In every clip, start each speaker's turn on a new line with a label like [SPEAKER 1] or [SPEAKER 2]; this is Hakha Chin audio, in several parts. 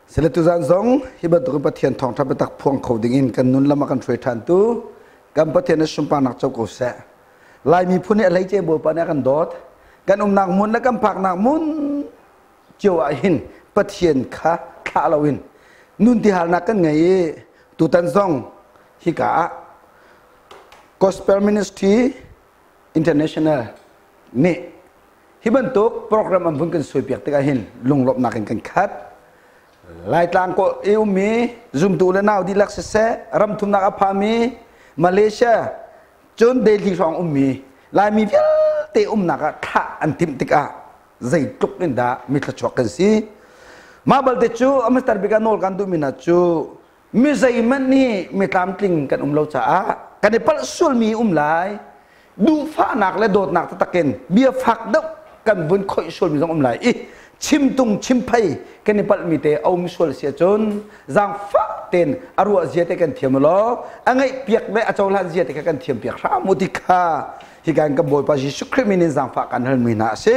[SPEAKER 1] Sile tuzan zong hi bantukin Pathian thawngṭha biatak phuang kho dingin kan nun lam ah kan hruai ṭhan tu kan Pathian na sunparnak co ko seh. Lai miphun nih a hleice Bawipa nih a kan dawt. Kan umnak hmun le kan phaknak hmun cio ah hin Pathian kha thlah loin nun tihalnak kan ngei i tutan zong hika ah Gospel Ministry International nih hi bantuk program an vun kan suaipiak tikah hin lunglawmhnak in kan khat. Laitlang ko i ummi zumtu le nau dihlak siseh, ramthumnak a phami Malaysia cun Delhi hrawng ummi Laimi vialte umnak ah thlah an timh tikah zeitluk in dah mi thluachuak kan si. Mah balte cu a hmasar bik ah nawl kan duhmi hna cu mi zeihmanh nih mi tlamtling kan um lo caah kan i palh sualmi um lai duhfahnak le dawtnak taktak in bia fak deuh kan vun khoih sualmi zong um lai i chimtung chimphei kan i palhmi te a um sual si ahcun zaangfah tein a ruah zia te kan thiam law a ngaih piak le a cohlan zia te kha kan thiam piak hram u ti kha hi kan kan Bawipa Jesuh Khrih min in zaangfah kan halmi hna a si.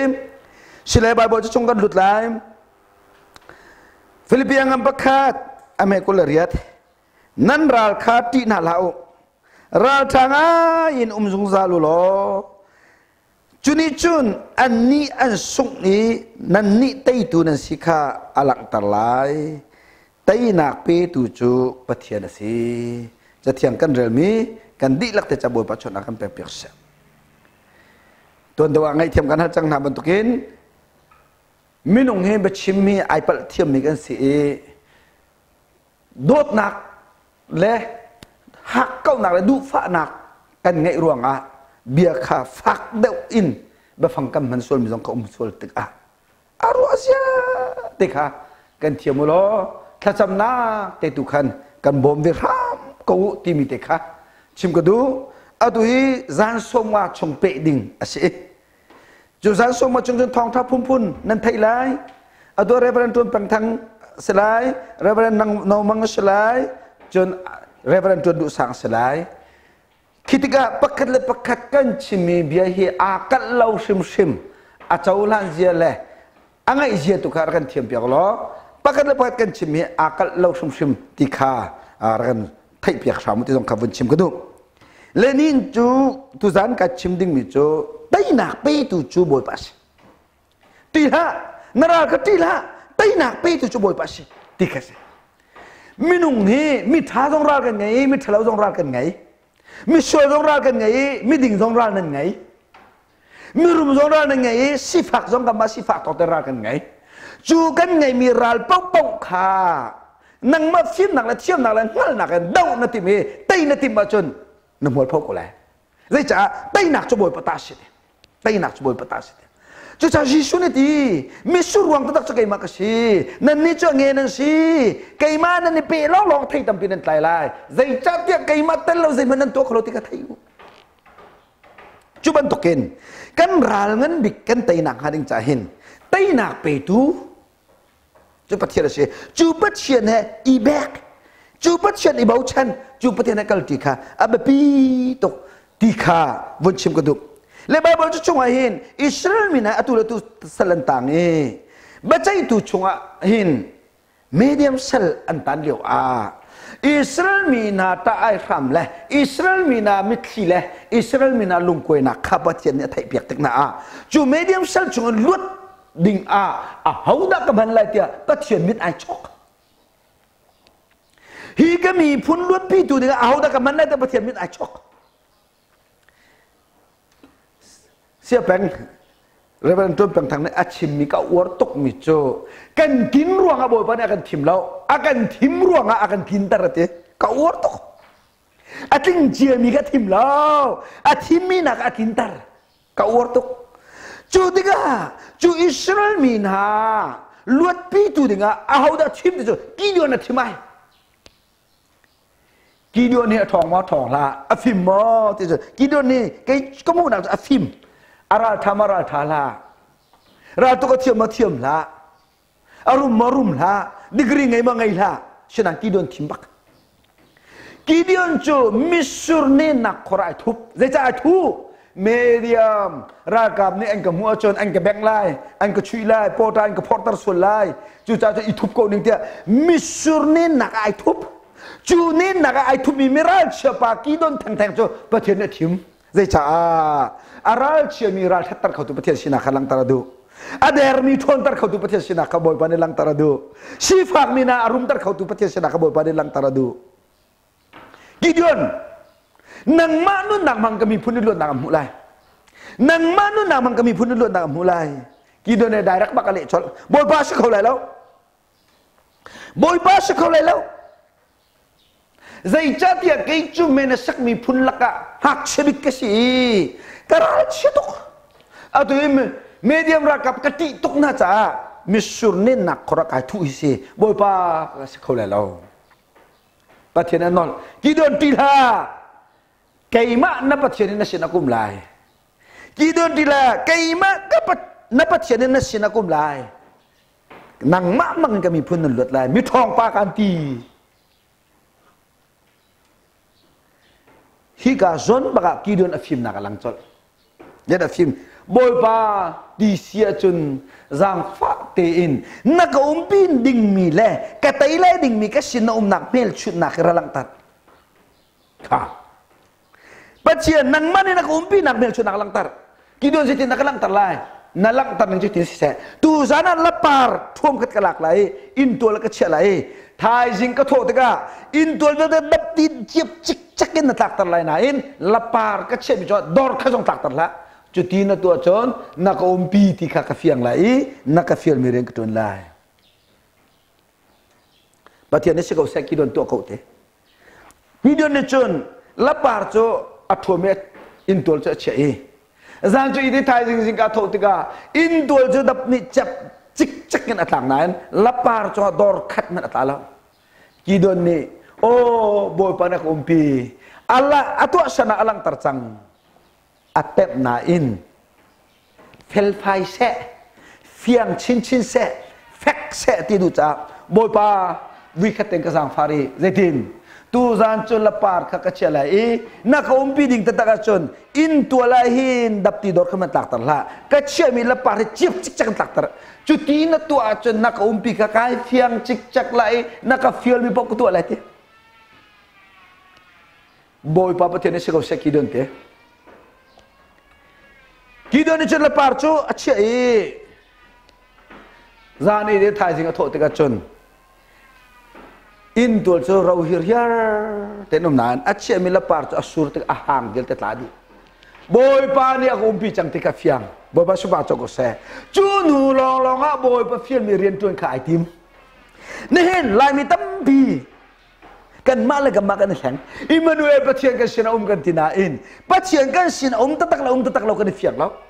[SPEAKER 1] Sile Bible cu chung kan lut lai. Filipi ngan pakhat a me 28 nan ral kha ṭih hna hlah u ralṭha ngai in um zungzal u law cu nih cun annih an sungh i nannih teitu nan si kha a langhter lai teinak petu cu Pathian a si cathiang kan relmi kan dihlak te ca Bawipa chawnhnak kan pek piak seh tuan deuh ah ngaihthiam kan hal cang hna bantukin Minung hi biachim hi ai palh thiammi kan si i dawtnak le hakkauhnak le duhfahnak kan ngeih ruangah bia kha fak deuh in biafang kan hman sualmi zong ka um sual tikah a ruah zia te kha kan thiam u law thlacamnak te tu khan kan bawm ve hram ko u timi te kha chim ka duh. Atu hi zan 50 chung peh ding a si. Cu zan sawm chung cun thawngṭha phunphun nan theih lai. Atu Reverend Ṭuan Peng Thang si lai, Reverend No Mang si lai, cun Reverend Ṭuan Duh Sang si lai. Khi tikah pakhat le pakhat kan chimmi bia hi aa kalh lo hrimhrim. A cohlan zia le a ngaih zia tu kha rak kan thiam piak law pakhat le pakhat kan chim hi aa kalh lo hrimhrim ti kha rak kan theihpiak hram ti zong kha vun chim ka duh. Lenin cu tuzan ka chim dingmi cu teinak petu cu Bawipa a si. Ti hlah, na ral kha ṭih hlah, teinak petu cu Bawipa a si ti kha si. Minung hi mi ṭha zong ral kan ngei i mi ṭhalo zong ral kan ngei. Misual zong ral kan ngei i miding zong ral nan ngei. Mirum zong ral nan ngei i sifak zong kanmah sifak tawk te ral kan ngei. Cu kan ngeimi ral paohpaoh kha nangmah fimnak le thiamnak le hngalhnak in doh na timh i tei na timh ahcun na hmualpho ko lai. Zeicah teinak cu Bawipa ta si. Teinak cu Bawipa ta si. Cucaah Jesuh nih ti mitsur ruang taktak cu keimah ka si. Nannih cu a nge nan si. Keimah nan i pe lawnglawng thei tampi nan tlai lai. Zeicahtiah keimah tel lo zeihmanh nan tuah kho lo ti kha thei u. Cu bantukin kan ral ngan bik kan teinak hnga ding caah hin teinak petu cu Pathian a si. Cu Pathian he i bek, cu Pathian i bochan, cu Pathian he kalṭi kha a biapi tuk ti kha vun chim ka duh. Le Baibal cu chungah hin Israel mi hna atu le tu sal an tang i biaceihtu chungah hin medium sal an tan lio ah Israel mi hna ṭah ai hram le Israel mi hna mitthli le Israel mi hna lungkuainak kha Pathian nih a theihpiak tik hna ah cu medium sal chungin luat ding ah ahodah ka hman lai tiah Pathian mit ai chok. Hi ka miphun luatpitu ding ah ahodah ka hman lai tiah Pathian mit ai chok. Siapeng Reverend Tuan Peng Thang nih a chimmi ka uar tukmi cu kan kin ruangah Bawipa nih a kan thim lo a kan thim ruangah a kan tlinter a ti ka uar tuk a tling ciami ka thim lo a thimmi nak a tlinter ka uar tuk cu tikah cu Israel mi hna luatpitu dingah ahodah thim ti cu Gideon a thim ai Gideon hi a ṭhawng maw ṭhawng hlah a fim maw ti cu Gideon nih kei ka hmuhnak cu a fim a ralṭha maw ralṭha hlah raltuk a thiam maw thiam hlah a rum maw rum hlah degree ngei maw ngei hlah sinain Gideon thim bak Gideon cu mitsur nennak khor ai thup zeicah ai thu? Medium ralkap nih an ka hmuh ahcun an ka bengh lai, an ka chuih lai, pawṭa an ka phorhter sual lai. Cucaah cun i thup ko ning tiah mitsur nennak ah ai thup. Cu nennak ah ai thupmi miralchia pa Kidon thengtheng cu Pathian nih a thim. Zeicaah? A ralchiami ral ṭhatter khotu Pathian sinak kha langhter a duh. A dermi ṭhawnter khotu Pathian sinak kha Bawipa nih langhter a duh. Sifakmi hna a rumter khotu Pathian sinak kha Bawipa nih langhter a duh. Gideon, nangmah nunnak hmang ka miphun nih luatnak an hmuh lai. Nangmah nunnak hmang ka miphun nih luatnak an hmuh lai. Gideon nih direct bak a leh colh. Bawipa si kho lai lo. Bawipa si kho lai lo. Zeicahtiah kei cu men a sak miphun lakah ngakchia bik ka si i ka ralchia tuk. Atu i medium ralkap ka ṭih tuk hna caah mitsur nennak khor ah kai thuh hi si. Bawipa ka si kho lai lo. Pathian a nawl. Gideon ṭih hlah. Keimah na Pathian in na sin a kum lai. Gideon ṭih hlah. Keimah ka na Pathian in na sin a kum lai. Nangmah mang in ka miphun nan luat lai. Mi ṭhawng pa kan ti. Hika zawn bak ah Gideon a fimnak a lang colh. Let a fim. Bawipa ti si ahcun zaangfah tein na ka umpi dingmi le ka tei lai dingmi ka sin na umnak hmelchunhnak hi ra langhter. Kha. Pathian nangmah nih na ka umpi nak hmelchunhnak langhter. Gideon zeitin na ka langhter lai? Na langhter ning cu tin siseh. Tu zan ah lapar thuam khat ka lak lai i inntual ka chiah lai i thaizing ka thawh tikah inntual vialte dapti ciap cikcek in na tlakter lai nain lapar ka chiahmi cu dor kha zong tlakter hlah. Cuti na tuah cun na ka umpi ti kha ka fiang lai i na ka fialmi rian ka ṭuan lai. Pathian nih si ko seh Gideon tuah ko te. Gideon nih cun lapar cu a ṭhuam i inntual cu a chiah i zan cu i thaizing zingka thawh tikah inntual cu dap nih cep cikcek in a tlak nain lapar cu dor khat hmanh a tla lo. Gideon nih aw Bawipa na ka umpi Allah a tuah san ah a langhter cang a pemh nain felfai seh fiang chinchin seh fek seh ti duh caah Bawipa vuikhat ten ka zaangfar i zeitin tuzan cu lapar kha ka chia lai i na ka umpi ding taktak ahcun inn tual ah hin dapti dor kha man tlakter hlah ka chiahmi lapar hi ciap cikcek in tlakter cuti na tuah ahcun na ka umpi kha kai fiang cikcek lai i na ka fialmi paoh ka tuah lai ti Bawipa Pathian nih si ko seh Gideon te. Gideon nih cun lapar cu a chiah i zan i thaizing a thawh tikah cun inntual cu ro hirhiar tein um nain a chiahmi lapar cu a sur tik a hang vialte tla dih. Bawipa nih a ka umpi cang ti kha fiang. Bawipa supa cawk ko seh. Cu hnu lawnglawng ah Bawipa fialmi rianṭuan kha ai tim. Nihin Laimi tampi kanmah le kanmah kan i hleng Emmanuel Pathian kan sin a um kan ti nain Pathian kan sin a um taktak lo um taktak lo kan i fiang lo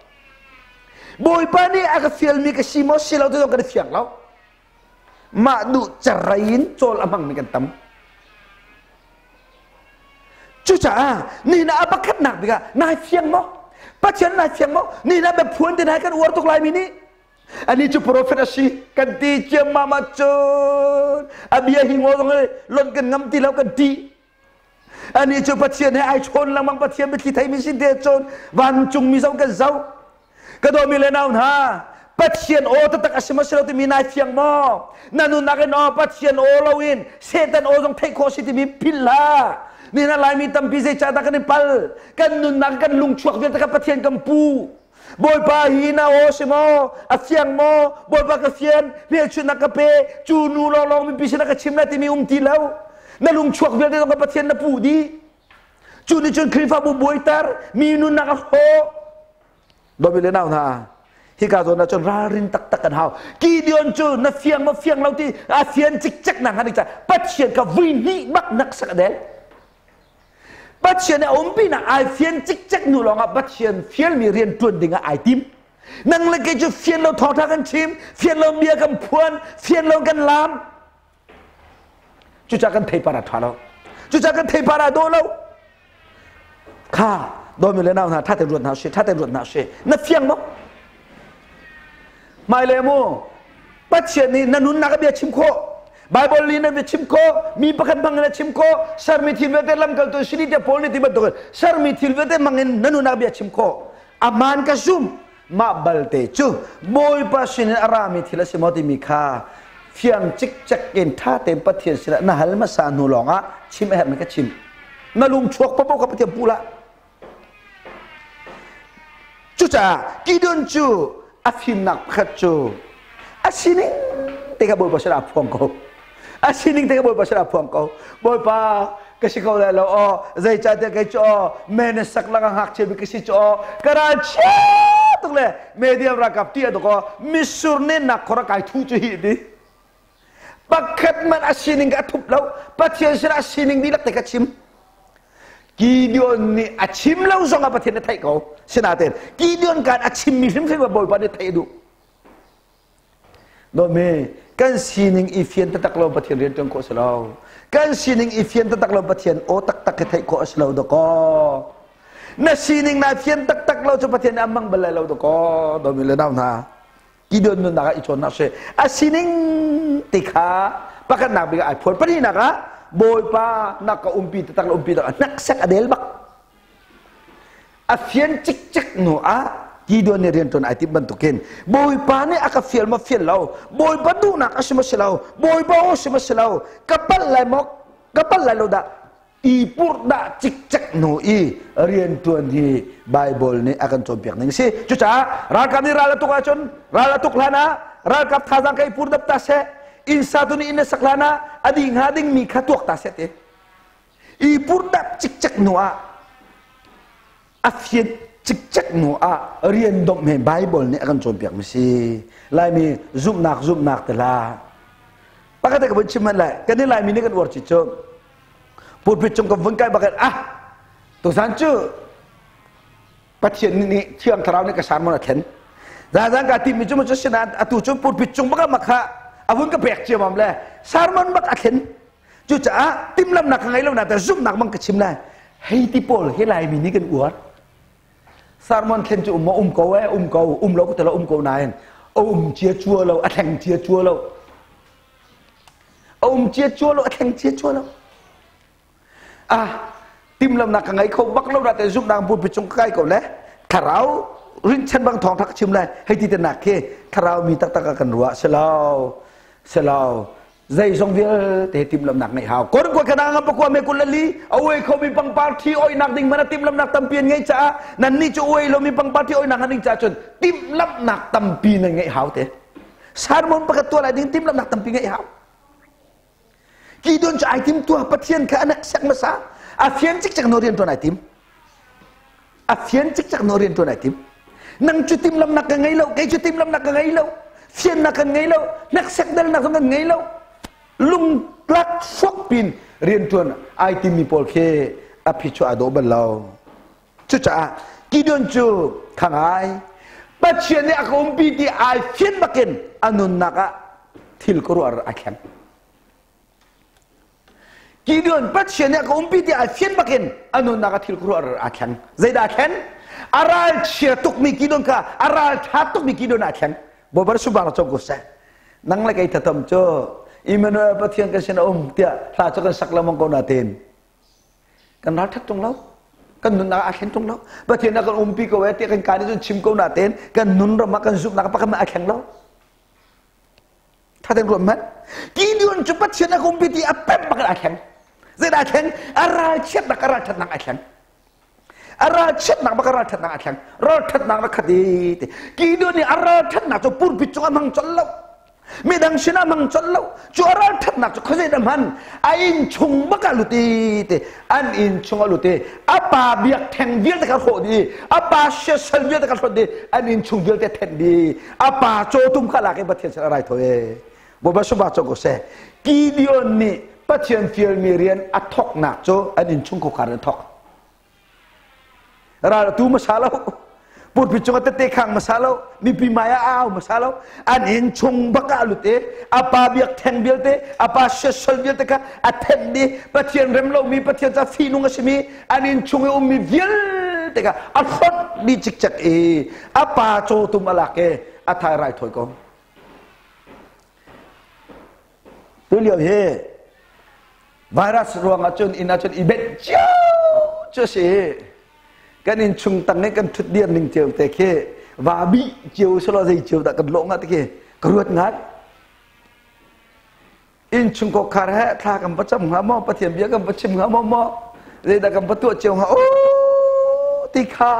[SPEAKER 1] Bawipa nih a ka fialmi ka si maw si lo ti zong kan i fiang lo mah duh carei in cawl a hmangmi kan tam cucaah nihin ah a pakhatnak bik ah nai fiang maw Pathian nai fiang maw nihin ah biaphuan te hna kan uar tuk laimi nih Ani cu profet a si kan ti ciammam ahcun a bia hi ngaw zong lon kan ngam ti lo kan ti. Ani cu Pathian he ai chawn lengmang Pathian biathli theimi si te cun vancung mi zoh kan zoh. Ka dawmi le nau hna Pathian aw taktak a si maw si lo timi nai fiang maw? Na nunnak in aw Pathian aw loin Satan aw zong theih khawh si timi philh hlah. Nihin ah Laimi tampi zeicahdah kan i pal? Kan nunnak kan lungchuak vialte kha Pathian kan puh. Bawipa hi na aw si maw? A fiang maw? Bawipa ka fian, hmelchunhnak ka pe, cu nu lawnglawng mipi sinah ka chim lai timi um ti lo. Na lungchuak vialte zong ka Pathian na puh dih. Cu nih cun Khrihfabu buaiter, mi nunnak a hrawh. Dawmi le nau hna, hika zawn ah cun ralrin taktak kan hau. Gideon cu na fiang maw fiang lo ti a fian cikcek nak hnga Pathian ka vui hnih bak nak sak a del. Pathian a umpinak ai fian cikcek hnu lawngah Pathian fialmi rian ṭuan dingah ai tim. Nang le kei cu fian lo thawngṭha kan chim, fian lo bia kan phuan, fian lo kan laam. Cucaah kan theipar a ṭha lo. Cucaah kan theipar a dawh lo. Kha dawmi le nau hna ṭha tein ruat hna usih, ṭha tein ruat hna usih. Na fiang maw? Hmailei mu Pathian nih na nunnak a bia chim khawh. Bible li na chim khawh, mi pakhat hmang in na chim khawh, sermi thil vialte lamkaltu sini te Paul nih ti bantukin sermi thil vialte hmang in na nunnak bia chim khawh. Aman ka zum mah balte cu Bawipa sinin a rami thil a si maw timi kha fiang cikcek in ṭha tein Pathian sinah na hal hmasa hnu lawngah chim a herhmi ka chim. Na lung chuak paoh kha Pathian pu lah. Cucaah Gideon cu a fimnak pakhat cu a sining te kha Bawipa sinah a phuang ko. A sining te kha Bawipa sinah a phuang ko. Bawipa ka si ko lai lo aw zeicahtiah kei cu aw men sak lak a ngakchia bik ka si cu aw ka ral chia tuk le medium ralkap ti a tuk aw misur nen nak khor a kai thu cu hi ti pakhat man a sining ka thup lo Pathian sinah a sining dihlak te ka chim Gideon nih a chim lo zong ah Pathian nih theih ko sinain Gideon kan a chimmi hrimhrim ah Bawipa nih theih a duh Dawmi kan sining i fian taktak lo Pathian rian ṭuan khawh a si lo. Kan sining i fian taktak lo Pathian aw taktak hi theih khawh a si lo dakaw. Na sining naa fian taktak lo cu Pathian nih a mang bal lai lo dakaw. Dawmi le nau hna. Gideon nunnak ah i cawnnak si. A sining ti kha pakhatnak bik ah ai phuan. Pahnihnak ah Bawipa na ka umpi taktak le umpi tak hneksak a del bak. A fian cikcek hnu ah Gideon nih rianṭuan ai timh bantukin Bawipa nih a ka fial maw fial lo, Bawipa duhnak a si maw si lo, Bawipa aw si maw si lo, ka palh lai maw, ka palh lai lo dah i purhdah cikcek hnu i rianṭuan hi Baibal nih a kan cawnpiak ning si. Cucaah ralkap nih ral a tuk ahcun ral a tuk hlan ah ralkap thazaang ka i purdap ta seh, inn satu nih inn a sak hlan ah a dih hnga dingmi kha tuak ta seh ti. I purhdap cikcek hnu ah a fian cikcek hnu ah rian domh he Bible nih a kan cawnpiak mi si. Laimi zumhnak zumhnak te la. Pakhat ka vun chim hmanh lai. Kan i Laimi nih kan uar ci cu pulpit cung kan vun kai bakin ah tuzan cu Pathian nih Thiang Thlarau nih ka sermon a thlen. Zazan ka timi cu cu sinain atu cu pulpit cung bak ah makha a vun ka pek ciamam le sermon bak a thlen. Cucaah timhlamhnak ka ngei lo nain zumhnak bang ka chim lai. Hei ti pawl hi Laimi nih kan uar. Sermon thlen cu um maw um ko eh um ko um lo ka um ko nain a um cia chua lo a thleng cia chua lo a um cia chua lo a thleng cia chua lo ah timhlamhnak ka ngei kho bak lo na te zumhnak pulpi cung ka kai ko le thlarau rinchan bang thawng thak chim lai hei ti te nak khi thlarau mi taktak ah kan ruah selo selo zeizong vialte timhlamhnak ngeih hau korkua kana ngam pakua me kul li awei khomi pangpar thi oinak ding mana timhlamhnak tampi an ngeih caah nan nih cu uai lomi pangpar thi oinak ding caah cun timhlamhnak tampi nan ngeih hau te sermon pakhat tuah lai ding timhlamhnak tampi ngeih hau Gideon cu ai tim tuah Pathian kha anak sak masa a fian cikcek no rian tuan ai tim a fian cikcek no rian tuan ai tim nang cu timlamnak ka ngei lo kei cu timlamnak ka ngei lo fiannak kan ngei lo hneksek dalnak zong kan ngei lo lungtlak fuak pin riantuan ai timmi pawl khi a phi chu a dawh bal lo cucaah Gideon cu khangai Pathian nih a ka umpi ti ai fian bakin a nunnak ah thil ka ruah a thleng Gideon Pathian nih a ka umpi ti ai fian bakin a nunnak a thil khuaruah aa thleng. Zeidah a thlen? A ralchia tukmi Gideon kha a ralṭha tukmi Gideon aa thleng. Bawipa subang cong ko seh. Nang le kei thatam cu Emmanuel Pathian kan sin a um tiah hla cu kan sak lengmang ko nain kan ralṭhat ṭung lo. Kan nunnak aa thleng ṭung lo. Pathian a kan umpi ko eh tiah kan kaa nih cun chim ko nain kan nun ram ah kan zumhnak pakhat hmanh aa thleng lo. Thateng ruat hmanh. Gideon cu Pathian a umpi ti a pemh bak in aa thleng. Zeidah aa thleng? A ralchiatnak a ralṭhatnak aa thleng. A ralchiatnak bak a ralṭhatnak aa thleng. Ralṭhatnak na khat i ti. Gideon nih a ralṭhatnak cu pulpit cung a hmang colh lo. Midang sinah hmang colh lo. Cu a ralṭhatnak cu khuazei dah hman? A inn chung bak ah lut i ti. An inn chung a lut i a pa biakṭheng vialte kha hrawh dih. A pa siasal vialte kha hrawh dih. An inn chung vialte thenh dih. A pa cawtum kha lak i Pathian sin a raithawi. Bawipa subah cu ko seh. Gideon nih Pathian fialmi rian a thawknak cu an innchungkhar in a thawk. Ral a tu hmasa lo. Pulpit cung ah tette khang hmasa lo. Mipi hmai ah a au hmasa lo. An innchung bak ah a lut i a pa biakṭheng vialte, a pa siasal vialte kha a thenh dih. Pathian rem lomi, Pathian ca fihnung a simi an innchung i ummi vialte kha a hlonh dih cikcek i a pa cawtum a lak i a thai raithawi ko. Tulio hi virus ruangah cun inn ah cun i benh cio cu si. Kan inn chung tang i kan ṭhut dir ning cio te khi va bih cio selaw zei cio dah kan lawh nga ti khi ka ruat ngai. Inn chung khar he thla kan va cam hnga maw Pathian bia kan va chim hnga maw maw zeidah kan va tuah cio hnga o ti kha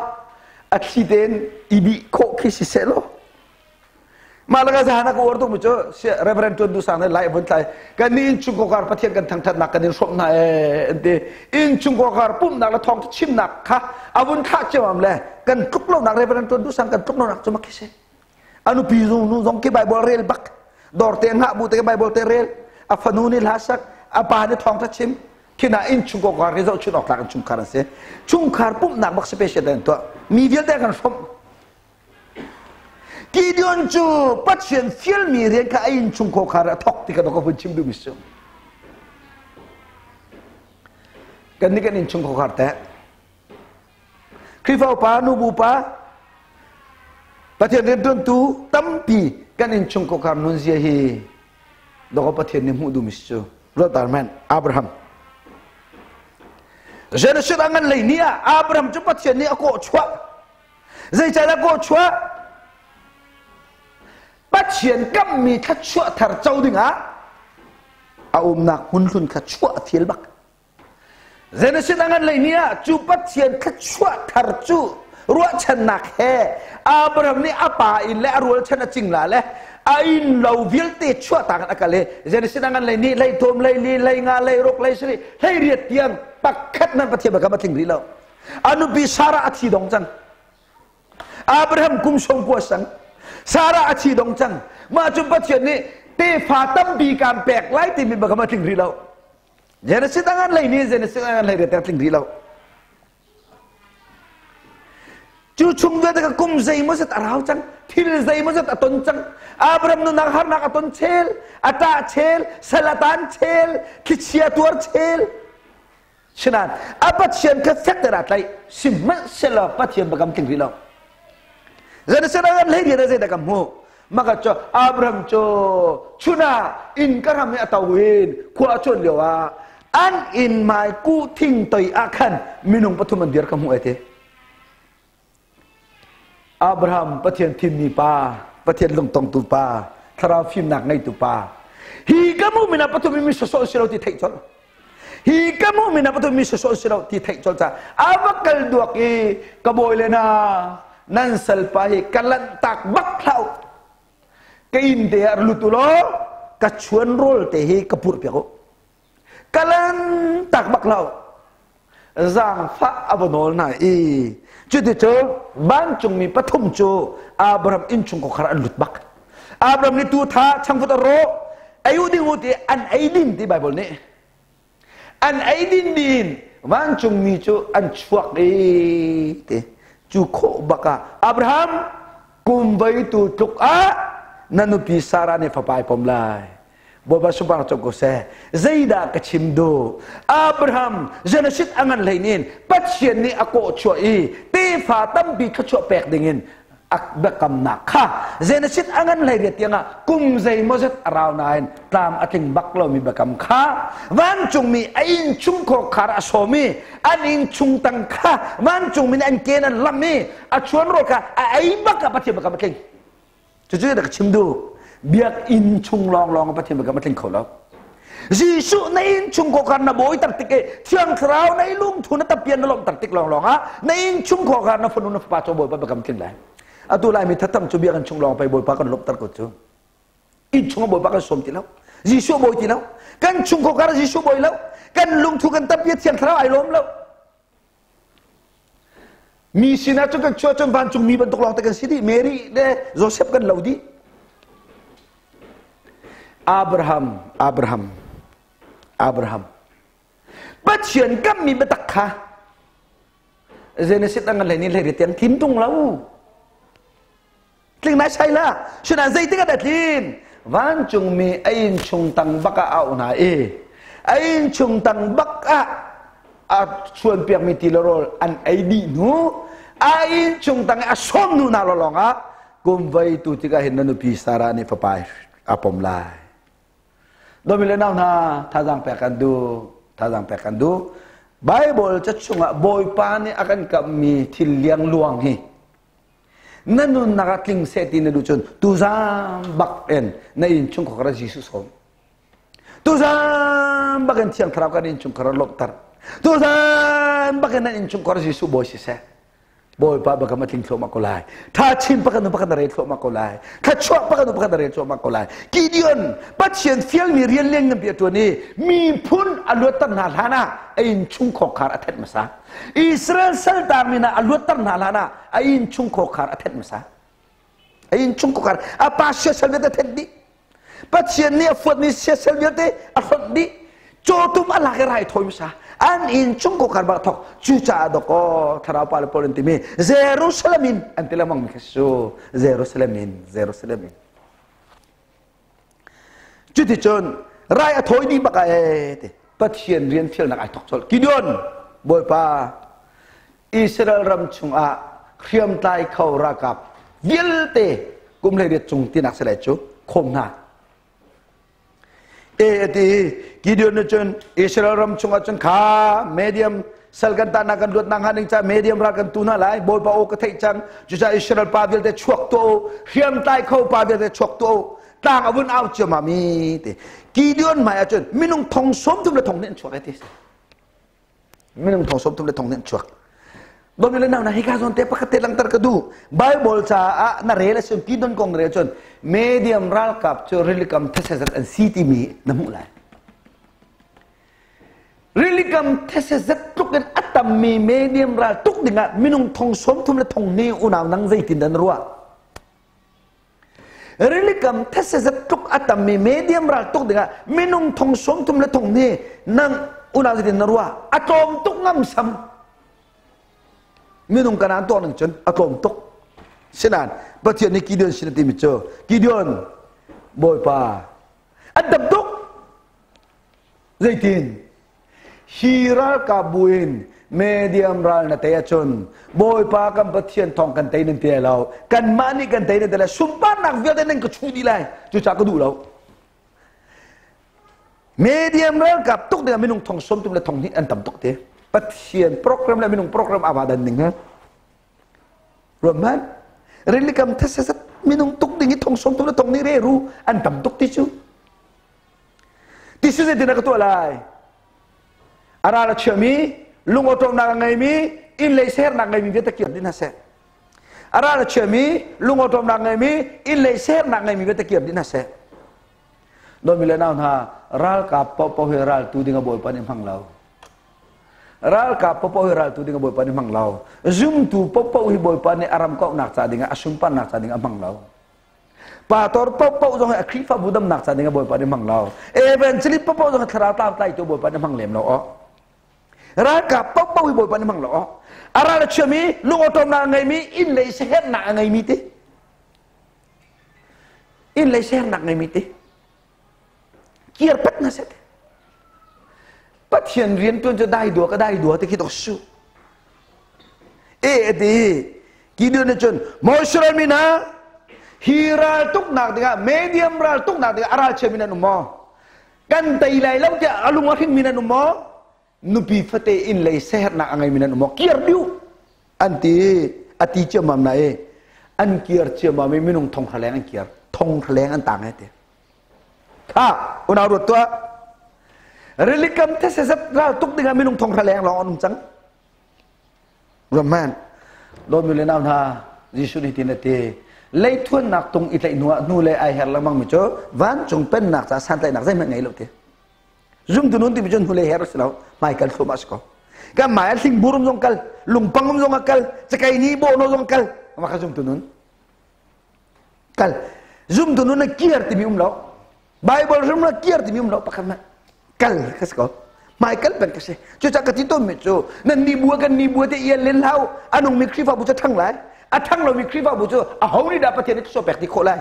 [SPEAKER 1] a thli tein i bih khawh khi si seh law Mah laka zahan a ka uar tukmi cu Reverend Tuan Du Sang nih lai vun tlai kan nih innchung kokar Pathian kan thangthatnak kan in hrawmh hna ee an ti innchung kokar pumhnak le thawng chimnak kha a vun thlah ciamam le kan tluk lonak Reverend Tuan Du Sang kan tluk lonak cu mak khi si a nupi zung nu zong ki Bible rel bak dawr te ngah bu te Bible te rel a fanu nih hla sak a pa nih thawng chim khina innchung kokar hi zohchun awk tlak in chungkhar an si chungkhar pumhnak bak special an tuah mi vialte kan hrawmh Gideon cu Pathian fialmi rian kha a innchung khawkhar a thawk ti kha ka hun chim duhmi si. Kan nih kan innchung khawkhar teh. Khrihfa upa, nubu pa, Pathian riantuantu tampi kan innchung khawkhar nunzia hi dawkaw Pathian nih hmuh duhmi si cu. Ruat men Abraham. Genesis a ngan lei ni ah Abraham cu Pathian nih a kawh chuah. Zeicahdah kawhchuah? Pathian kammi thluachuah thar co dingah a umnak hmunhlun kha chuah a fial bak. Genesis a ngan lei ni ah cu Pathian thluachuah thar cu ruahchannak he Abraham nih a pa inn le a rualchan a cingla le a inn lo vialte chuahtak in a kal i Genesis a ngan lei ni hlei thum hlei li hlei nga hlei ruk hlei sarih hlei riat tiang pakhat nan Pathian biakam a tling rih lo. A nupi Sarah a thi dong cang. Abraham kum sawmkua sang. Sarah a thi dong cang. Mah cu Pathian nih tefa tampi kaan pek lai timi bak a tling rih lo. Genesis a ngan lei nih Genesis a ngan lei riat tling rih lo. Cu chung vialte ka kum zeimaw zat a rau cang, thil zeimaw zat a ton cang. Abraham nunnak harnak a ton chel, a ṭah chel, sal a tan chel, thlichia tuar chel. Sinain a Pathian kha fek tein aa tlaih. Sihmanhsehlaw Pathian biakam tling rih lo. Zeniseh dah kan hlei rian ah zeidah kan hmuh? Maka cu Abraham cu chun ah inn ka ram i a to in khua a cuan lio ah an inn hmai kuh thing toi ah khan minung pathum an dir ka hmuh ai ti. Abraham Pathian thimmi pa, Pathian lungtongtu pa, thlarau fimnak ngeitu pa. Hi ka mu mina pathum mi sawsawh si lo ti theih colh. Hi ka mu mina pathum mi sawsawh si lo ti theih colh ca ava kal duak i ka bawi le na nan salpa hi ka lanh tak bak hlah ka inn te ah lut u law ka chuan rawl te hi ka purh piak u ka lan tak bak lo zaangfah a va nawl hna i cuticun vancungmi pathum cu Abraham innchung kawkhar an lut bak Abraham nih tu tha changvut a rawh ei u ding u ti an ei din ti Bible nih an ei din din vancungmi cu an chuak i ti cu khawh bak ah Abraham kum voi tu tluk ah na nupi Sarah nih fapa ai pom lai Bawipa subang cawk ko seh. Zeidah ka chim duh? Abraham Genesis a ngan hlei nin Pathian nih a kawh chuah i tefa tampi thluachuah pek dingin a biakamnak kha Genesis a ngan hlei riat tiangah kum zeimawzat a rau nain tlam a tling bak lomi biakam kha vancungmi a inn chung khar a sawm i an inn chung tang kha vancungmi nih an ken an lam i a chuan rawl kha a ei bak ah Pathian biakam a tling. Cucu rak chim duh. Biakinn chung lawnglawng Pathian biakam a tling kho lo. Jesuh na inn chung khawkar na bawi tak tik i Thiang Thlarau na i lungthu na tapian na lawmh tak tik lawnglawng ah na inn chung khawkar na fanu na fapa cu Bawipa biakam tling lai. Atu Laimi thatam cu biakinn chung lawng pei Bawipa kan lawmhter ko cu. Inn chung ah Bawipa kan sawm ti lo. Jesuh bawi ti lo. Kan chung khawkar Jesuh bawi lo. Kan lungthu kan tapia Thiang Thlarau ai lawm lo. Mi sinah cun kan chuah cun vancungmi bantuk lawng te kan si dih. Mary le Joseph kan lo dih. Abraham, Abraham, Abraham. Pathian kammi biatak kha Genesis ang hlei ni hlei tiang tlim tung lo. Tling nai sai la. Suna zeitik ah dah tlin? Vancungmi a inn chung tang bak ah auh hna i a inn chung tang bak ah a chuan piakmi ti le rawl an ei dih hnu a inn chung tang i a sawm hnu hna lawng ah kum voi tu tikah hin na nupi Sarah nih fapa a pom lai. Dawmi le nau hna, thazaang pek kan duh, thazaang pek kan duh. Bible ca chungah Bawipa nih a kan kamhmi thil liangluang hi na nunnak ah tling seh ti na duh cun tuzaan bak in na inn chungkhar ah Jesuh sawm. Tuzaan bak in Thiang Thlarau kan inn chungkhar ah lawmhter. Tuzaan bak in na inn chungkhar Jesuh bawi siseh. Bawipa baka ma tling thluahmah ko lai. Tha chin pakhat hnu pakhat na rel thluahmah ko lai. Thluachuah pakhat hnu pakhat na rel thluahmah ko lai. Gideon Pathian fialmi rian lian nganpi a ṭuan i miphun a luatter hna hlan ah a inn chung khawkhar a thenh hmasa. Israel saltangmi hna a luatter hna hlan ah a inn chung khawkhar a thenh hmasa. A inn chung khawkhar a pa siasal vialte a thenh dih. Pathian nih a fuatmi siasal vialte a hlonh dih. Cawtum a lak i rai thawi hmasa. An inn chung khawkhar bak thok. Cucaah dawkaw thlarau pa le Paul an timi Jerusalem in an ti lengmang mi kha su. Jerusalem in, Jerusalem in. Cuticun rai a thawi dih bak ah ee ti Pathian rian fialnak ai thok colh. Gideon Bawipa Israel ram chungah hriamtlai kho ralkap vialte kum 18 cung tinak si lai cu khawm hna. E a ti Gideon nih cun Israel ram chungah cun kha medium sal kan tahnak kan luatnak hnga ding caah medium ral kan tu hna lai Bawipa aw ka theih cang cucaah Israel pa vialte chuak tuah u hriamtlai kho pa vialte chuak tuah u tlang a vun au ciammam i ti Gideon hmai ah cun minung thong 30 le thong nih an chuak ai ti minung thong 30 le thong nih an chuak Dawmi le nau na hika zawn te pakhat te langter ka duh Bible caah na rel a si Gideon kong na rel cun medium ralkap cu rilikam these zat an si timi na hmuh lai Rilikam these zat tluk in a tammi medium ral tuk dingah minung thong 30 le thong hnih unau nang zeitin dah na ruah Rilikam these zat tluk a tammi medium ral tuk dingah minung thong 30 le thong hnih nang unau zeitin na ruah a tlawm tuk ngamsam minung kanaan tuak ning cun a tlawm tuk sinan Pathian nih Gideon sin a timi cu Gideon Bawipa an tam tuk zeitin Hi ralkap bu in medium ral na tei ahcun Bawipa kan Pathian thawng kan tei nan ti lai lo. Kanmah nih kan tei nan ti lai. Sunparnak vialte nan ka chuh dih lai. Cucaah ka duh lo. Medium ralkap tuk dingah minung thong 30 le thong hnih an tam tuk te. Pathian program le minung program aa dan ning he. Ruat hmanh. Rilikam thesesat minung tuk ding i thong 30 le thong hnih re ru an tam tuk ti cu. Ti si zeitin ka tuah lai? A ral a chiami, lungawṭawmnak a ngeimi, inn lei sernak ngeimi vialte kir dih hna seh. A ral a chiami, lungawṭawmnak ngeimi, inn lei sernak ngeimi vialte kir dih hna seh. Dawtmi le nau hna, ralkap paohpaoh hi raltu ding a Bawipa nih hmang lo. Ralkap paohpaoh hi raltu ding a Bawipa nih hmang lo. Zumtu paohpaoh hi Bawipa nih a ram kauhnak ca dingah, a sunparnak ca dingah a hmang lo. Pastor paohpaoh zong hi a Khrihfabu damnak ca ding ah Bawipa nih hmang lo. Evangelist paohpaoh zong hi thlarau tlau tlaitu Bawipa nih hmang lem lo aw. Ralkap paohpaoh hi Bawipa nih hmang lo aw. A ral a chiami, lungawṭawmnak a ngeimi, inn lei siaherhnak a ngeimi ti. Inn lei siaherhnak ngeimi ti. Kir pat na set. Pathian rian tuan cu dai dua ka dai dua ti khi dok su. E ti Gideon nih cun Israel mi hna hi ral tuknak dingah medium ral tuknak dingah a ral chiami nan um maw? Kan tei lai lo tiah a lung a hringmi nan um maw? Nupi fate inn lei sehernak a ngeimi nan um maw? Kir dih an ti a ti ciammam na i an kir ciammam i minung thong hra leng an kir thong hra leng an tang ai ti Kha unau ruat tuah. Rilikam these zat ral tuk dingah minung thong hra leng lawng an um cang. Roman dawtmi le nau hna Jesuh nih tin a ti leithuannak tung i tlaih hnu ah hnu le ai her lengmang mi cu vancung pennak ca santlaihnak zeihmanh ngei lo ti. Zumtu nun timi cu hnu le her a si lo hmai kal thluahmah si ko. Kan hmai ah hling um zong kal lungpang um zong a kal cakei ni bawhno zong kal mah kha zumtu nun kal zumtu nun na kir timi um lo Bible hrim na kir timi um lo pakhat hmanh kal ka si ko hmai kal peng ka si cucah ka ti tawnmi cu nan ni bua kan ni bua te ial len hlau a nungmi Khrihfabu cu ṭhang lai a ṭhang lomi Khrihfabu cu a ho nih dah Pathian nih thluachuah pek ti khawh lai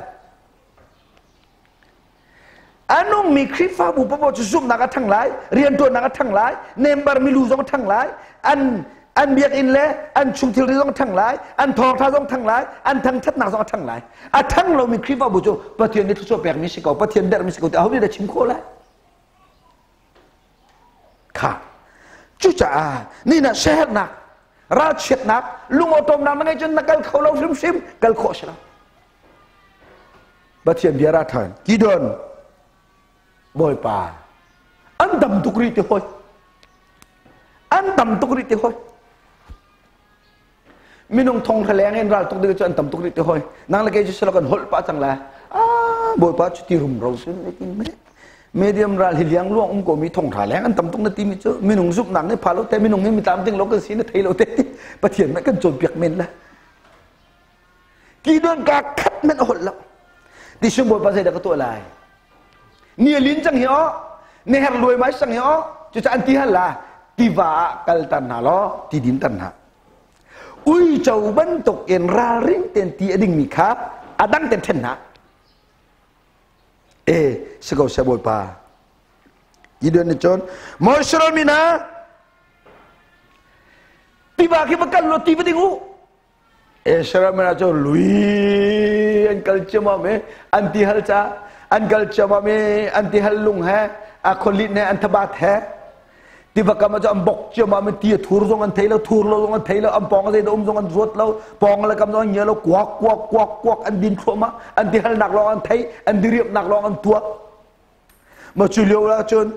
[SPEAKER 1] A nungmi Khrihfabu paoh cu zumhnak a ṭhang lai, rianṭuannak a ṭhang lai, member milu zong a ṭhang lai, an an biakinn le an chung thilri zong a ṭhang lai, an thawngṭha zong ṭhang lai, an thangṭhatnak zong a ṭhang lai. A ṭhang lomi Khrihfabu cu Pathian nih thluachuah pekmi si ko, Pathian dermi si ko ti aho nih dah chim khawh lai? Kha. Cucaah ni na siaherhnak, ralchiatnak, lungawṭawmnak na ngeih cun na kal kho lo hrimhrim, kal khawh si lo. Pathian bia ra ṭhan. Gideon, Bawipa, an dam tuk rih ti hoi. An dam tuk rih ti hoi. Minung thong leng in ral tuk ding cu an tam tuk rih ti hoi. Nang le kei cu silo kan holh pah cang la. Ah, Bawipa cu ti rum ro sun le tin me. Medium ral hi liang luang um ko mi thong hra leng an tam tuk na ti mi cu minung zumhnak nih pha lo te minung hi mi tlam ding lo kan si na thei lo te ti Pathian nih kan cawnpiak men la. Kidon ka khat men a holh lo. Ti sung Bawipa zeidah ka tuah lai? Ni a lin cang hi aw, ni her luai mai cang hi aw, cucaah an ti hal la, tiva ah kal tar hna law ti din tar hna. Uico bantuk in ralring ten ti a dingmi kha a dang ten ṭhen hna. E, si ko seh Bawipa. Gideon nih cun, Maw Israel mi hna, tiva khi va kal law ti va ding u. Israel mi hna cu lui an kal ciammam i an ti hal ca an kal ciammam i an ti hal lung he a khualit he an thabat he tiva kam ah cu an bok ciammam i ti a thur zong an thei lo thur lo zong an thei lo an pawng a zeidah um zong an ruat lo pawng le kam zong an ngia lo kuak kuak kuak kuak an din thluahmah an ti halnak lawng an thei an diriamnak lawng an tuah Ma cu lio ah cun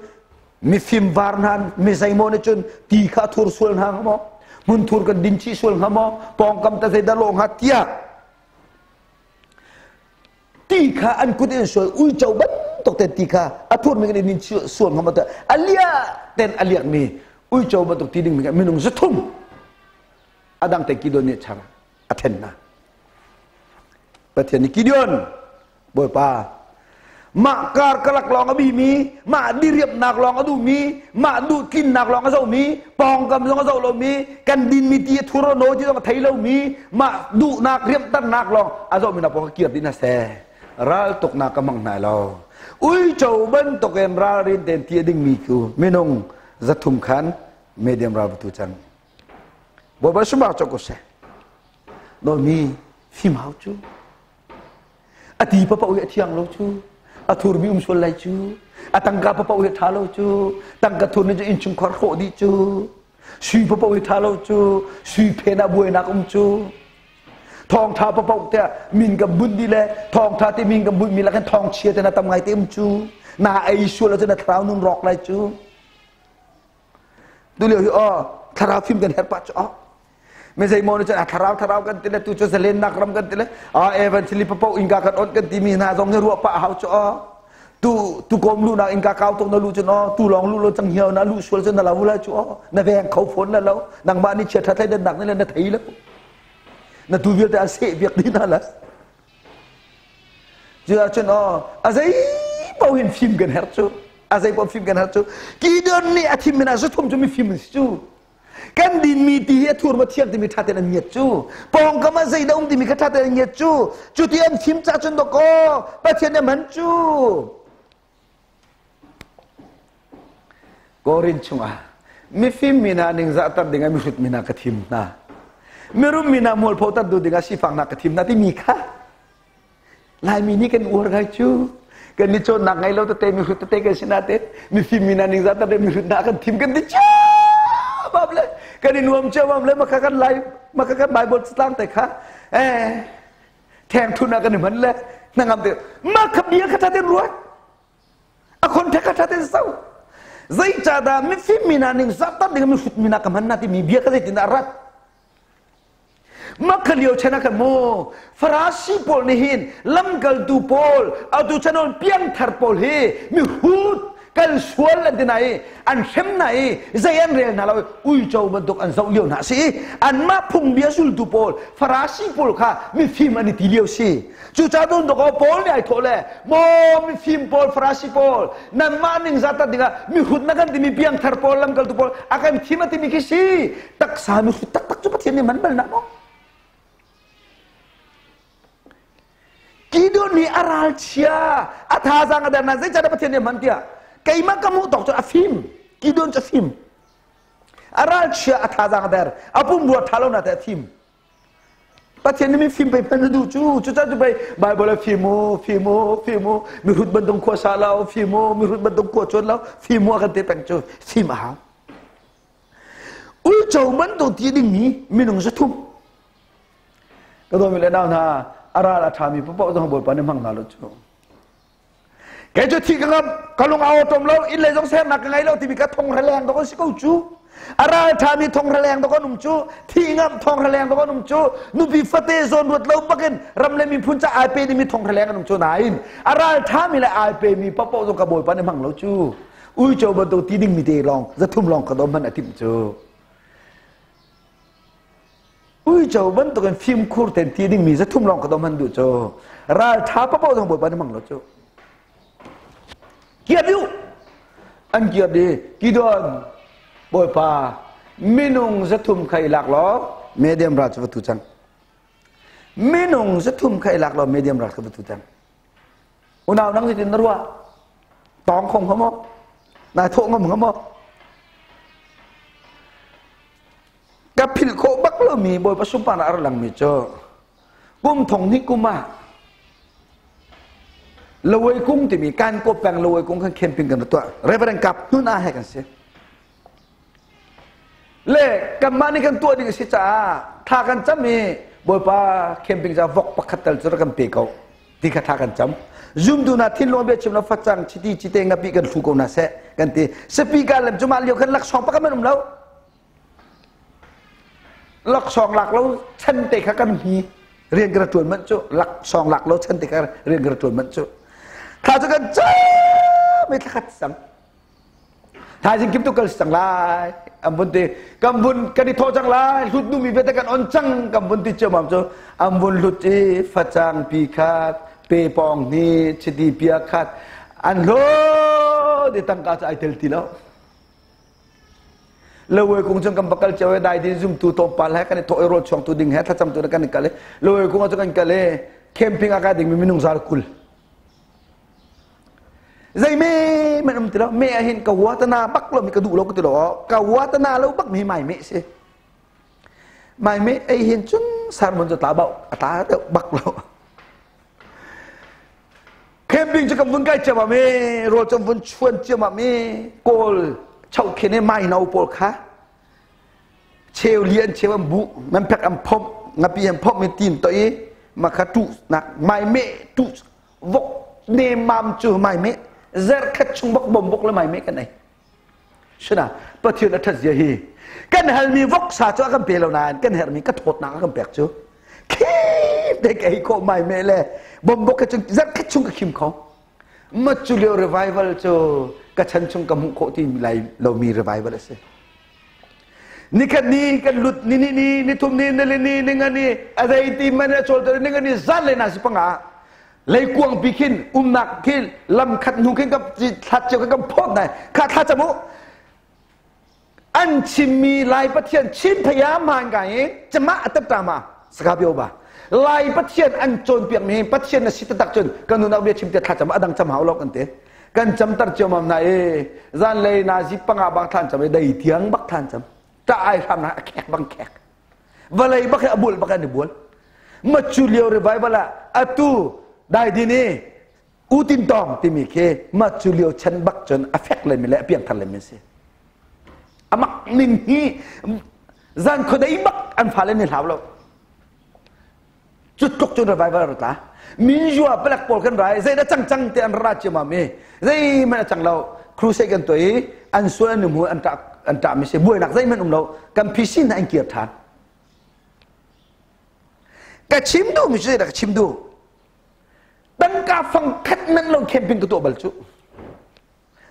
[SPEAKER 1] mifim var hna mi zeimaw nih cun ti kha thur sual hna hnga maw hmun thur kan din chih sual hnga maw pawngkam ta zeidah lawh hnga tiah ti kha an kut in sual uico bantuk ten ti kha a thur mi kan in din sual hnga maw a lia ten a liak mi uico bantuk ti ding mi minung zathum a dang te Gideon nih char a then hna Pathian nih Gideon Bawipa mah kar kalak lawng a bimi mah diriamnak lawng a duhmi mah duh tlinnak lawng a zohmi pawngkam zong a zoh lomi kan dinmi ti a thur no ti zong a thei lomi mah duhnak riamhternak lawng a zohmi na pawng ka kir dih na seh ral tuknak ka hmang hna lo uico bantuk in ralrin tein ti a dingmi cu minung 300 khan medium ral tu cang Bawipa sumar cok ko seh mi fim hau cu a ti papaoh hi a thiang lo cu a thurmi um sual lai cu a tangka papaoh hi a ṭha lo cu tangka thur nih cu innchungkhar hrawh dih cu sui papaoh hi ṭha lo cu sui phen ah buainak um cu thawngṭha papaoh tiah min kan bunh dih le thawngṭha ti min kan bunh mi lakin thawngchia te na tam ngai te um cu na ei sual ahcun na thlarau nun rawk lai cu tulio hi aw thlarau fim kan herh pah cu aw mi zeimaw nih cun a thlarau thlarau kan ti le tu cu zalennak ram kan ti le a evangelist papo inka kan on kan timi hna zong hi ruah pah hau cu aw tu tu kom lu nak inka kau tuk na lu cun aw tu lawng lu lo cang hiau na lu sual cun na lo lai cu aw na veng kho phone la lo nangmah nih chia tha thlai dan nak ne le na thei lo na tu vialte a seh biak dih na la cu ahcun aw a zei paoh hin fim kan herh cu a zei paoh fim kan herh cu Gideon nih a thim min ah 300 cu mifim an si cu kan dinmi ti hi a thur ma thiang timi ṭha tein an ngiat cu pawngkam ah zeidah um timi kha ṭha tein an ngiat cu cu ti an fim ca cun dawkaw Pathian nih a hman cu Korin chungah mifim mi hna ningzahter dingah mihrut mi hna ka thim hna mirum mi hna mualphoter duh dingah sifak hna ka thim hna timi kha Laimi nih kan uar ngai cu kan ni cawnnak ngei lo tete mihrut tete kan si nain mifim mi hna ningzahter ding mihrut hna kan thim kan ti ciammam le kan i nuam ciammam le maka kan lai maka kan Bible catlang te kha eh theng thun ah kan i hman le hnangam te mah kha bia kha ṭha tein ruat a contact kha ṭha tein zoh zeicahdah mifim mi hna ningzahter ding mihrut mi hna ka hman hna timi bia kha zeitindah a rat Makha lio chan ah khan mu Farasi pawl nih hin lamkaltu pawl atu chan on piangthar pawl hi mihrut kan sual an ti na i an hrem na i zei an rel hna lo uico bantuk an zoh lio hna si i anmah phungbia zultu pawl Farasi pawl kha mifim an i ti lio si cucaah tun dawk pawl nih ai thawh le maw mifim pawl Farasi pawl nanmah ningzah tat dingah mihrut na kan timi piangthar pawl lamkaltu pawl a kan thim a timi khi si taksa mihrut taktak cu Pathian nih man bal na maw Gideon nih a ralchia a thazaang a der na zeicahdah Pathian nih a hman tiah keimah ka hmuh tawk cu a fim Gideon cu a fim a ralchia a thazaang a der a pumrua ṭha lo na te a fim Pathian nih mi fim pei hman na duh cu cucaah cu pei Bible ah fim u fim u fim u mihrut bantuk khua sa lo fim u mihrut bantuk khua chuan lo fim u a kan ti peng cu fim a hau. Uico bantuk ti dingmi minung 300. Ka dawmi le nau hna, a ral a ṭhami paoh zong Bawipa nih hmang hna lo cu. Kei cu thi ka ngam, ka lung a awṭom lo, inn lei zong sernak ka ngei lo timi ka thong raleng dok an si ko cu. A ral ṭhami thong raleng dok an um cu, thi ngam thong raleng dok an um cu, nupi fate zawn ruat lo bakin ram le miphun ca ai pe dingmi thong raleng an um cu nain a ral ṭhami le ai pemi paohpaoh zong ka Bawipa nih hmang lo cu. Uico bantuk ti dingmi te lawng 300 lawng ka dom hmanh a timh cu. Uico bantukin fimkhur tein ti dingmi 300 lawng ka dom han duh cu. Ral ṭha paoh zong Bawipa nih hmang lo cu. Kiat u! An kiat i Gideon Bawipa minung 300 kha i lak law Median ral cu va tu cang. Minung 300 kha i lak law Median ral kha va tu cang. Unau nang zeitin na ruah? Tawng kho hnga maw? Nai thawh ngam hnga maw? Ka philh khawh bak lomi Bawipa sunparnak a ra langmi cu kum thong hnih kum ah Lawei kung timi kan ko peng Lawei kung kan camping kan tuah. Reverend Kap Hnun ah he kan si. Le kanmah nih kan tuah ding a si caah thla kan cam i Bawipa camping ca vok pakhat tal cu rak kan pe ko ti kha thla kan cam. Zumtu hna thinlung bia chim lo facang chiti cite ngapi kan hlu ko hna seh kan ti. Speaker lem cu mah lio khan laksawng pakhat man um lo. Laksawng lak lo chan te kha kan hi rian kan ṭuan manh cu laksawng lak lo chan te kha rian kan ṭuan manh cu. Thla cu kan cam i thla khat cang. Thaizing kim tu kal cang lai an vun ti kan vun kan i thawh cang lai hlut duhmi vialte kan on cang kan vun ti ciammam cu an vun hlut i facang pi khat pe pawng hni chiti pia khat an hlut i tangka cu ai tel ti lo Lawei kung cun kan va kal cio i dai din zumtu tlawmpal he kan i thawh i rawl chuangtu ding he thlacamtu kan i kal i Lawei kung ah cun kan kal i camping ah kai dingmi minung zal 20 zei me man um ti lo me ah hin ka watana bak lo mi ka duh lo ka ti lo ka watana lo bak mi mai me si mai me ei hin cun sermon cu tla bau a tla deuh bak lo camping cu kan vun kai ciam mi rawl cu vun chuan ciam mi kawl chau khin i mai no pawl kha cheu li an cheu an bu nan phek an phomh ngapi an phomh mi tin to i ma kha tu nak mai me tu vok ne mam cu mai me zer khat chung bak bom bok le mai me kan ei sina pathian a that zia hi kan halmi vok sa cu a kan pe lo nain kan hermi ka thawtnak a kan pek cu khim te ka ei ko mai me le bom bok ka chung zer khat chung ka khim kho ma cu lio revival cu ka chan chung ka hmuh khawh ti lai lomi revival a si Nikhat ni kan lut ni ni ni ni thum ni ni ni ni nga ni a zei ti man a chawl ni nga ni zan le na si panga leikuang pi khin umnak khi lam khat hnu khin ka thlat cio ka phot nai kha thla chamu an chimmi lai pathian chin phaya man ka hi chama atap ta ma saka bio ba lai pathian an cawn piak mi pathian na si tak cun kan nunak bia chim te thla cham adang cham hau lo kan te Kan camter ciammam na i zanlei nazi panga bak than cam i dei tiang bak than cam. Ta ai hram na a khek bang khek. Vawlei bak hi a bual bak an i bual. Ma cu lio revival ah atu dai din i utin tong timi khi ma cu lio chan bak cun a fek lemi le a piangthar lemi si. Amak ning hi zan khuadei bak an fale ni hlau lo. Cu tluk cun revival ra tla. Minjua palek pawl kan rai zei dah cang cang te an ra ciam mi zei hmanh a cang lo crusade kan tuah i an sual an hmu an ṭah an ṭah mi si buainak zeihmanh um lo kan PC hna an kir ṭhan ka chim duh mi cu zeidah ka chim duh tangka fang khat men lo camping ka tuah bal cu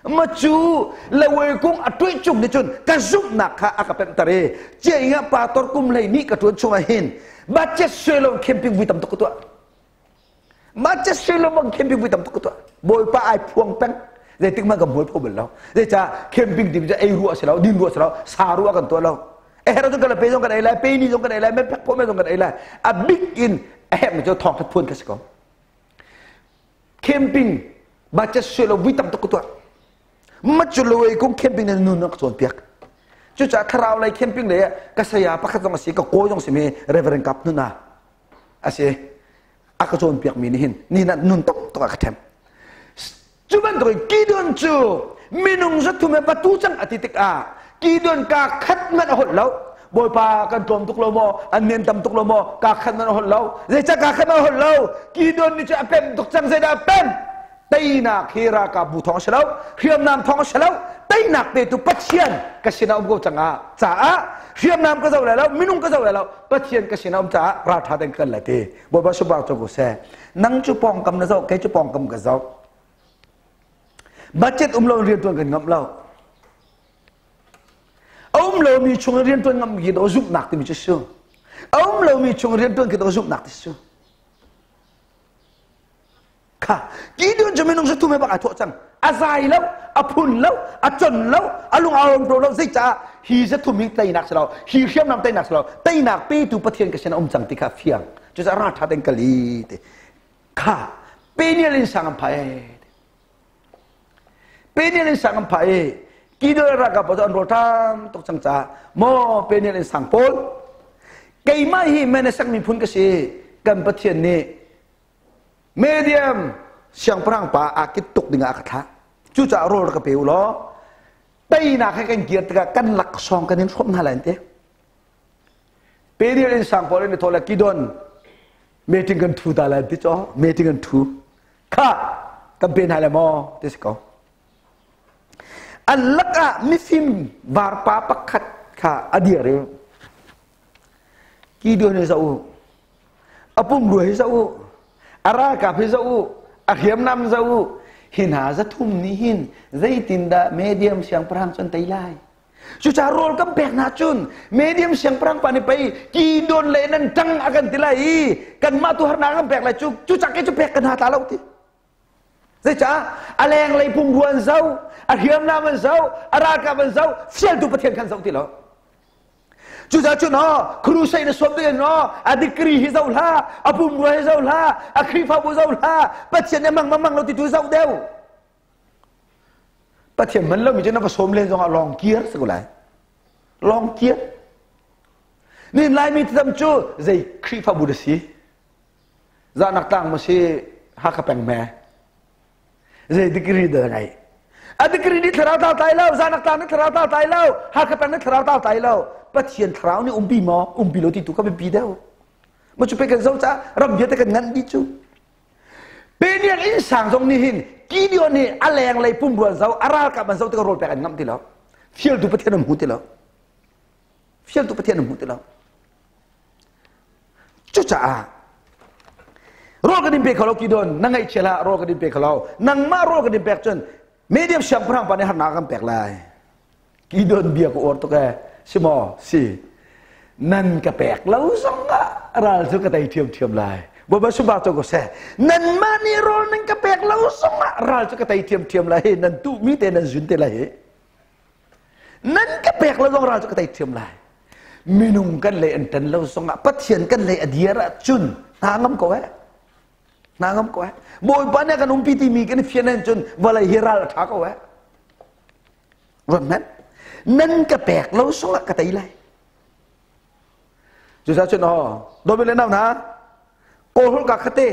[SPEAKER 1] Ma cu lawei kung a tuih cung nih cun ka zumhnak kha a ka pemhter i ciaing ah pastor kum hlei nih ka ṭuan chung ah hin budget suai lo camping vui tam tuk ka tuah. Budget suai lo bang camping vui tam tuk ka tuah. Bawipa ai phuang peng. Zeitik hmanh ka mual pho bal lo. Zeicah camping timi cu ei ruah si lo, din ruah si lo, sa ruah kan tuah lo. A herh cun kan la pe zong kan ei lai, pe ni zong kan ei lai, men phek pho men zong kan ei lai. A bik in a herhmi cu thawngṭhat phuan kha si ko. Camping budget suai lo vui tam tuk ka tuah. Ma cu lo kung camping na nun ka cawnpiak. Cucaah thlarau lei camping lei ah ka saya pakhat zong a si, ka kawi zong si mi Reverend Kap Nun ah a si. A ka cawnpiak mi nih hin ni na nun tam tuk a ka ṭhem. Cu bantuk in Gideon cu minung 300 he va tu cang a ti tikah Gideon ka khat hmanh a holh lo. Bawipa kan tlawm tuk lo maw? An men tam tuk lo maw? Ka khat hmanh a holh lo. Zeicah ka khat hmanh a holh lo? Gideon nih cun a pemh tuk cang. Zeidah a pemh? Teinak hi ralkapbu thawng a si lo, hriamnam thawng a si lo. Teinak petu Pathian ka sinah um ko cang ah caah hriamnam ka zoh lai lo, minung ka zoh lai lo, Pathian ka sinah um caah ralṭha tein kan lai ti. Bawipa subang cu ko seh. Nang cu pawngkam na zoh, kei cu pawngkam ka zoh. Budget um lo in rianṭuan kan ngamh lo. A um lomi chung in rianṭuan ngam khi dawh zumhnak timi cu si. A um lomi chung in rianṭuan khi dawh zumhnak ti si. Kha Gideon cu minung sathum he bak ai thawh cang. A zai lo, a phun lo, a con lo, a lung a rawm lo zeicah hi zathum hi teinak si lo, hi hriamnam teinak si lo, teinak petu Pathian ka sin a um cang ti kha fiang. Cucaah ralṭha tein kal i ti. Kha Peniel in sang an phai. Peniel in sang an phai i Gideon ralkap pawl cu an rawlṭam tuk cang caah maw Peniel in sang pawl keimah hi Manasseh miphun ka si kan Pathian nih Medium siangpahrang pa aa kit tuk dingah a ka thlah cucaah rawl rak ka pe u law teinak he kan kir tikah kan laksawng kan in hrawmh hna lai an ti Peniel in sang pawl in i thawh le Gideon meeting kan thu ta lai ti caw meeting kan thu kha kan pe hna le maw ti si ko an lakah mifim varpa pakhat kha a dir i Gideon hi zoh u a pumrua hi zoh u a ralkap hi zoh u a hriamnam zoh u hi hna zathum nih hin zeitindah medium siangpahrang cu an tei lai Cucaah rawl kan pek hna cun medium siangpahrang pa nih pei ki don le nan ṭang a kan ti lai i kanmah tu harnak kan pek lai cu cu cak cu pek kan hna tla lo ti. Zeicah a lenglei pumrua an zoh, a hriamnam an zoh, a ralkap an zoh, fialtu Pathian khan zoh ti lo. Cucaah cun aw crusade na sawm ding aw a degree hi zoh hlah, a pumrua hi zoh hlah, a Khrihfabu zoh hlah, Pathian nih mang mang lo ti tu zoh deuh. Pathian hman lomi cu na va sawm len zongah lawng kir si ko lai. Lawng kir. Ni Laimi tam cu zei Khrihfabu na si? Zahnak tlang maw si Hakha peng me? Zei degree dah ngai? A degree nih thlarau tau tlai lo, zahnak tlang nih thlarau tau tlai lo, Hakha peng nih thlarau tau tlai lo. Pathian thlarau nih umpi maw? Umpi lo ti tu ka biapi deuh. Ma cu pe kan zo ca ram vialte kan nganh dih cu. Peniel innsang zong nih hin Gideon nih a lenglei pumrua an zoh, a ralkap an zoh tikah rawl pek an ngamh ti lo. Fialtu Pathian an hmu ti lo. Fialtu Pathian an hmu ti lo. Cucaah rawl kan in pe kho lo Gideon, na ngaihchia hlah rawl kan in pe kho lo. Nangmah rawl kan in pek cun Medium siangpahrang pa nih harnak kan pek lai. Gideon bia ka uar tuk ee. Si maw? Si. Nan ka pek lo zong ah ral cu ka tei ṭhiamṭhiam lai. Bawipa sunpar cu ko seh. Nanmah nih rawl nan ka pek lo zong ah ral cu ka tei ṭhiamṭhiam lai. Nan tuhmi te nan zun te lai hi. Nan ka pek lo zong ral cu ka tei ṭhiam lai. Minung kan lei an ṭan lo zong ah Pathian kan lei a diar ahcun hna ngam ko eh. Hna ngam ko eh. Bawipa nih a kan umpi timi kan i fian ahcun vawlei hi ral a ṭha ko eh. Ruat hmanh. Nan ka pek lo sungah ka tei lai. Cucaah cun aw, dawmi le nau hna, kawlholh ka khate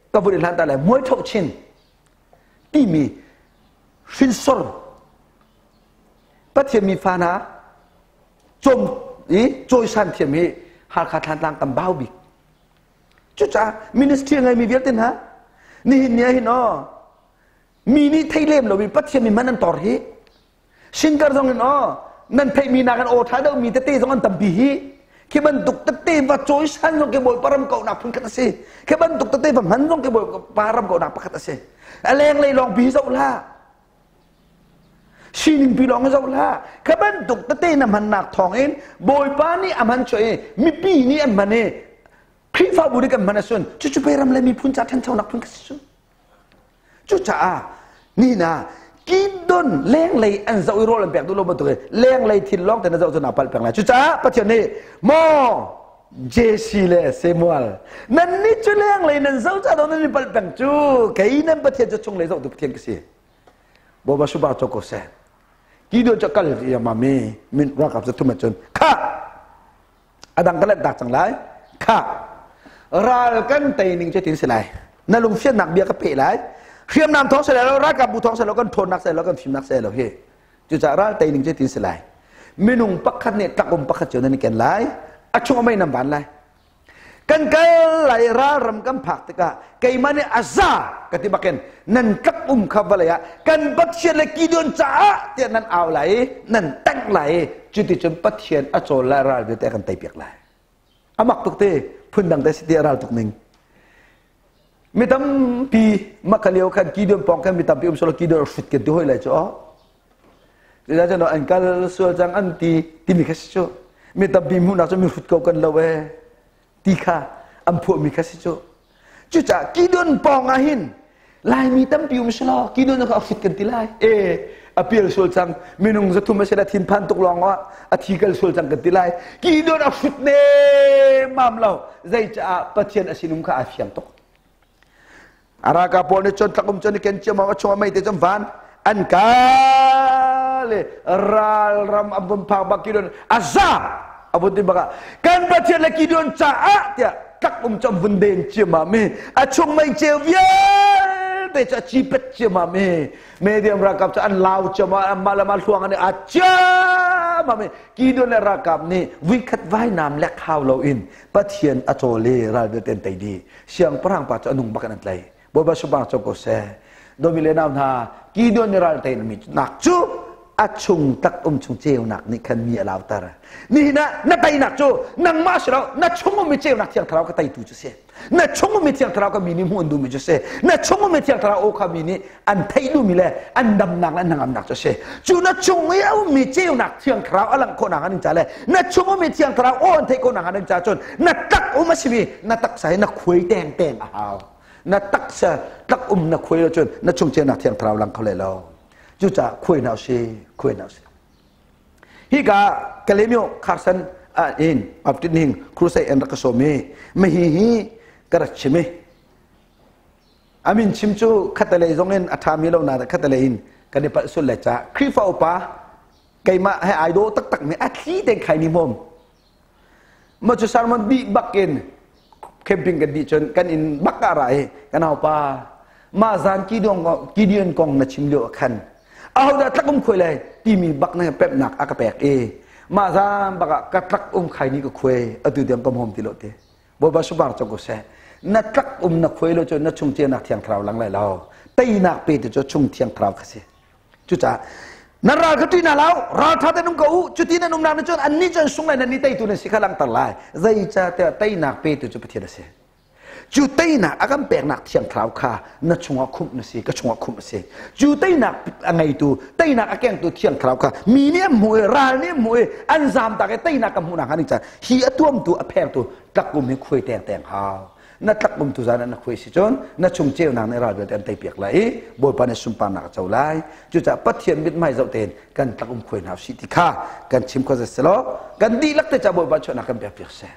[SPEAKER 1] ka vun i hlan ta lai muai tho chin timi hrinsor Pathian mi fa hna cawm i cawisan thiam hi Halkha Thlantlang kan bau bik. Cucaah ministry ngeimi vialte hna nihin ni ah hin aw mi nih thei lem lomi Pathian mi man an tor hi singer zong in aw nan theihmi nakin aw ṭha deuhmi tete zong an tampi hi khi bantuk tete va cawisan zong khi Bawipa ram kauhnak phun khat a si khi bantuk tete va hman zong khi Bawipa ram kauhnak pakhat a si a lenglei lawng pi zoh hlah sining pi lawng zoh hlah kha bantuk tete na hmannak thawng in Bawipa nih a hman chuah i mipi nih an hman i Khrihfabu nih kan hman a sun cucu pe ram le miphun ca ṭhanchonak phun ka si cu Cucaah nihin ah Kidon lenglei an zoh i rawl an pek duh lo bantuk in lenglei thil lawng te na zoh cu naa palh peng lai. Cucaah Pathian nih maw Jesse le Samuel nan nih cu lenglei nan zoh caah nan i palh peng cu kei nan Pathian cu chunglei zohtu Pathian ka si. Bawipa subar cawk ko seh. Gideon cu kal i mami min ralkap cu thum cun kha a dang ka lanh tak cang lai kha ral kan tei ning cu tin si lai na lungfiannak bia ka peh lai hriamnam thawng si lai lo ralkap bu thawng si lo kan ṭhawnnak si lo kan fimnak si lo hi cucaah ral tei ning cu tin si lai. Minung pakhat nih tlak-um pakhat cio nan i ken lai. A chung a mei nan van lai. Kan kal lai ralram kan phak tikah keimah nih a za ka ti bakin nan tlak-um kha vawlei ah kan Pathian le Gideon caah tiah nan au lai i nan tengh lai i cuticun Pathian a cawl lai ral vialte a kan teipiak lai. A mak tuk te phundang te si ti a ral tuk ning. Mi tampi maka lio khan Gideon pawng khan mi tampi um solo Gideon hrut kan ti hoi lai cu oh. Cucaah an kal sual cang an ti timi kha si cu. Mi tampi hmuhnak cu mi hrut ko kan lo ee ti kha an phuahmi kha si cu. Cucaah Gideon pawng ah hin Laimi tampi um si law Gideon kha a hrut kan ti lai. Ee a pial sual cang minung zathum a si la thinphan tuk lawng ah a thi kal sual cang kan ti lai. Gideon a hrut nemmam lo. Zeicaah Pathian a sinum kha aa fiang tuk. A ralkap pawl nih cun tlakum cun ken ciammam a chung a mei te cun van an kal i ralram an vun phak bak Gideon a za a vun ti bak ah kan Pathian le Gideon caah tiah tlakum cu an vun den ciammam i a chung mei ceu vialte cu a cipet ciammam i medium ralkap cu an lau ciammam anmah le mah hluang an i aa ciammam i Gideon le ralkap nih vuikhat vainam lek hau loin Pathian a cawl i ral vialte an tei dih. Siangpahrang pa cu a nung bak in an tlai. Bawipa subang co ko seh. Dawmi le nau hna, Gideon nih ral tei mi nak cu a chung tak um chung ceunak nih khan mi a lauter. Nihin ah na teinak cu nangmah si lo, na chung ummi ceunak thiang thlarau ka teitu cu si. Na chung ummi thiang thlarau ka mi nih hmuh an duhmi cu si. Na chung ummi thiang thlarau aw kha mi nih an theih duhmi le an damnak le an hnangamnak cu a si. Cu na chung i a ummi ceunak thiang thlarau a langh khawhnak an ca le na chung ummi thiang thlarau aw an theih khawhnak an ca cun na tak um a simi na taksa hi na khuai teng teng a hau. Na taksa tak um na khuai lo cun na chung ceunak thiang thlarau lang kho le lo. Cucaah khuai hna usih, khuai hna usih. Hika Kalemyo Carson in Baptist ning crusade an rak ka sawm i mahi hi ka rak chim i Amin chim cu khatalei zong in a ṭhami lo na khatalei in kan i palh sul le ca Khrihfa upa keimah he ai dawh taktak mi a thli tein khai ni hmawm ma cu sermon dih bak in camping kan dih cun kan in bak ah ra i kan haupa mah zan Gideon kong na chim lio khan ahodah tlak um khuai lai timi bak na pemhnak a ka pek i mah zan bak ah ka tlak um khai ni ka khuai atu tiang ka hmawm ti lo te Bawipa subang cang ko seh. Na tlak um na khuai lo cu na chung tianak thiang thlarau lang lai lo. Teinak pe tu cu chung thiang thlarau kha si. Cucaah na ral kha ṭih na lau, ral ṭha te nung ko u, cuti nan umnak nih cun annih cu an sung lai, nan nih teitu nan si kha langhter lai. Zeicahtiah teinak petu cu Pathian a si. Cu teinak a kan peknak thiang thlarau kha na chungah khumh na si, ka chungah khumh a si. Cu teinak a ngeitu, teinak a kengtu thiang thlarau kha mi nih an hmuh i ral nih an hmuh i an zamtak i teinak kan hmuhnak hnga ding caah hi a tuamtu a phengtu tlakum hi khuai tengteng hau na tlakum tu zan ah na khuai si cun na chung ceunak nih ral vialte an teipiak lai i Bawipa nih sunparnak a co lai. Cucaah Pathian mithmai zoh tein kan tlakum khuai hna usih ti kha kan chim kho selaw kan dihlak te ca Bawipa chuahnak kan pek piak seh.